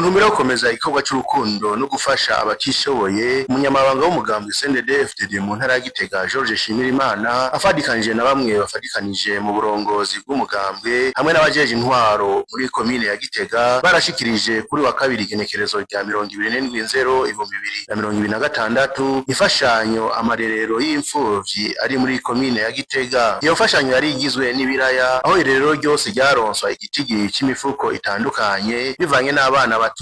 Ntumbero yo gukomeza igikorwa c'urukundo no gufasha abatishoboye, umunyamabanga w'umugambwe CNDD-FDD mu ntara ya Gitega, George Shimirimana, afadikanije na bamwe bafadikanije mu burongozi bw'umugambwe hamwe n'abajeje intwaro muri komine ya Gitega, barashikirije kuri wa kabiri igenekerezo rya 27.0.2026 imfashanyo amarerero y'imfuvyi ari muri komine ya Gitega. Iyo mfashanyo yari igizwe n'ibiraya, aho irerero ryose ryaronswa igitigiri c'imifuko itandukanye bivanye n'abana batunze.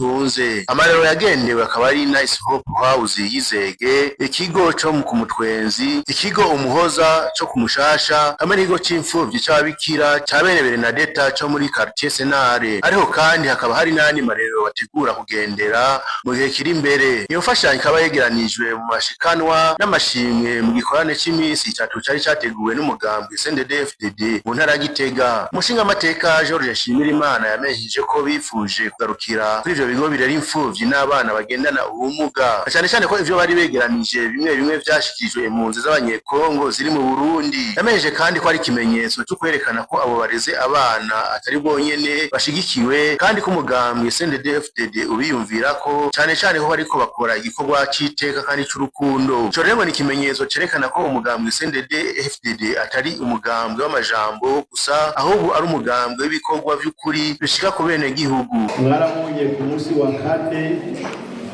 Amarero yagendewe akaba ari Nice Hope House y'Izege, ikigo co ku Mutwenzi, ikigo Umuhoza co ku Mushasha, hamwe n'ikigo c'imfuvyi c'ababikira ca bene Bernadetta co muri quartier Senare. Ariko kandi hakaba hari n'ayandi marerero bategura kugendera mu gihe kiri imbere. Iyo mfashanyo ikaba yegeranijwe mu mashikanwa n'amashimwe mu gikorane c'imisi 3 cari categuwe n'umugambwe CNDD-FDD mu ntara ya Gitega. Umushingamateka George Nshimirimana yamenyesheje ko bifuje kugarukira kuri ivyo bigo birera imfuvyi n'abana bagendana ubumuga, na cane cane ko ivyo bari begeranije bimwe bimwe vyashikirijwe impunzi z'Abanyekongo ziri mu Burundi. Yamenyesheje kandi ko ari ikimenyetso co kwerekana ko abo bareze abana atari bonyene bashigikiwe, kandi ko umugambwe CNDD-FDD ubiyumvirako cane cane ko bariko bakora igikorwa c'iteka kandi c'urukundo. Ico rero ngo ni ikimenyetso cerekana ko umugambwe CNDD-FDD atari umugambwe w'amajambo gusa, ahubwo ari umugambwe w'ibikorwa vy'ukuri bishika ku bene gihugu. Mwarabonye ku munsi wa kane,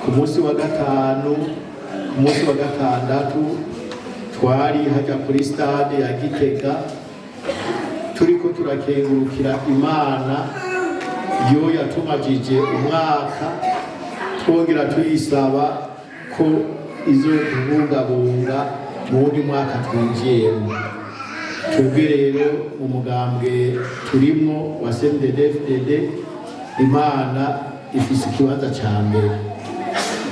ku munsi wa gatanu, ku munsi wa gatandatu, twari hajya kuri stade ya Gitega turiko turakengurukira Imana yo yatumajije umwaka, twongera tuyisaba ko izotubungabunga mu wundi mwaka twinjiyemo. Twebwe rero mu mugambwe turimwo wa CNDD-FDD, Imana ifise ikibanza ca mbere.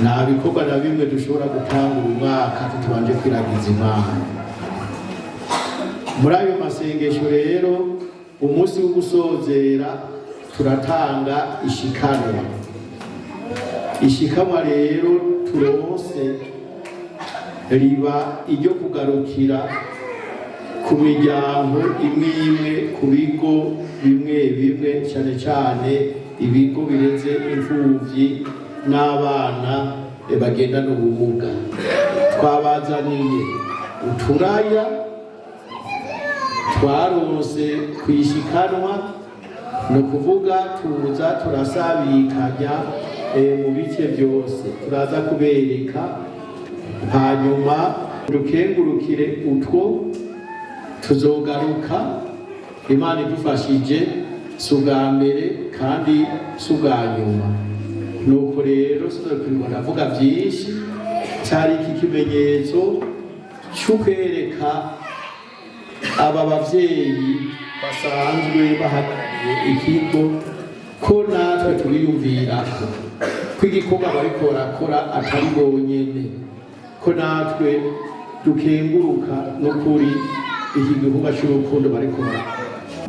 Nta bikorwa na bimwe dushobora gutangura umwaka tutubanje kwiragiza Imana. Muri ayo masengesho rero, umunsi wo gusozera turatanga ishikanwa. Ishikanwa rero turonse riba iryo kugarukira ku miryango imwe imwe, ku bigo bimwe bimwe, cyane cyane ibigo bireze imfuvyi n'abana bagendana ubumuga. Twabazaniye uturaya twaronse kwishikanwa, ni ukuvuga tuza turasabikanya mu bice byose, turaza kubereka, hanyuma dukengurukire utwo. Tuzogaruka Imana idufashije, si ubwa mbere kandi si ubwa nyuma. Nuko rero sinzokwirirwa ndavuga byinshi. Cyari iki kimenyetso cy'ukwereka aba bavyeyi basanzwe bahagarariye ikigo ko natwe turiyumvirako, ko igikorwa bariko barakora atari bonyene, ko natwe dukenguruka n'ukuri iki gikorwa c'urukundo bariko barakora.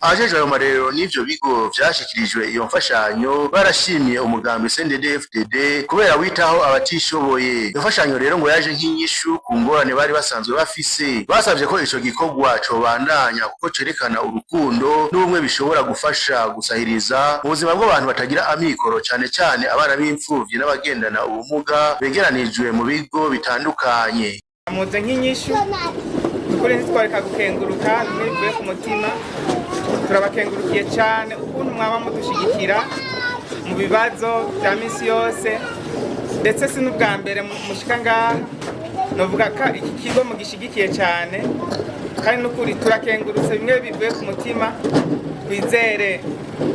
Abajejwe ayo marerero n'ivyo bigo vyashikirijwe iyo mfashanyo barashimiye umugambi CNDD-FDD kubera witaho abatishoboye. Iyo mfashanyo rero ngo yaje nk'inyishu ku ngorane bari basanzwe bafise. Basavye ko ico gikorwa cobandanya kuko cerekana urukundo n'ubumwe bishobora gufasha gusahiriza mu buzima bw'abantu batagira amikoro, cane cane abana b'imfuvyi n'abagendana ubumuga begeranijwe mu bigo bitandukanye. Muze nk'inyishu, ukuri ntitwareka gukenguruka bimwe bivuye ku mutima. Turabakengurukiye cyane ukuntu mwaba mudushigikira mu bibazo bya misi yose, ndetse si n'ubwa mbere mushika ngaha. Novuga ko iki kigo mugishigikiye cyane, kandi n'ukuri turakengurutse bimwe bivuye ku mutima. Twizere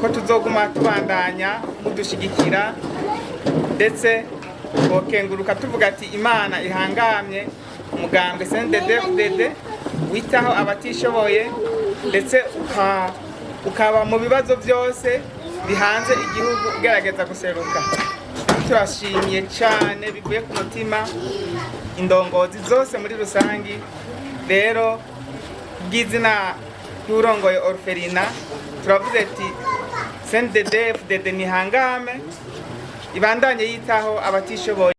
ko tuzoguma tubandanya mudushigikira, ndetse twokenguruka tuvuga ati Imana ihangamye umugambwe CNDD-FDD witaho abatishoboye, ndetse ukaba mu bibazo byose bihanze igihugu ugerageza guseruka. Turashimiye cyane bivuye ku mutima indongozi zose muri rusangi. Rero bw'izina ry'urongoye orphelinat, turavuze ati CNDD-FDD nihangame, ibandanye yitaho abatishoboye.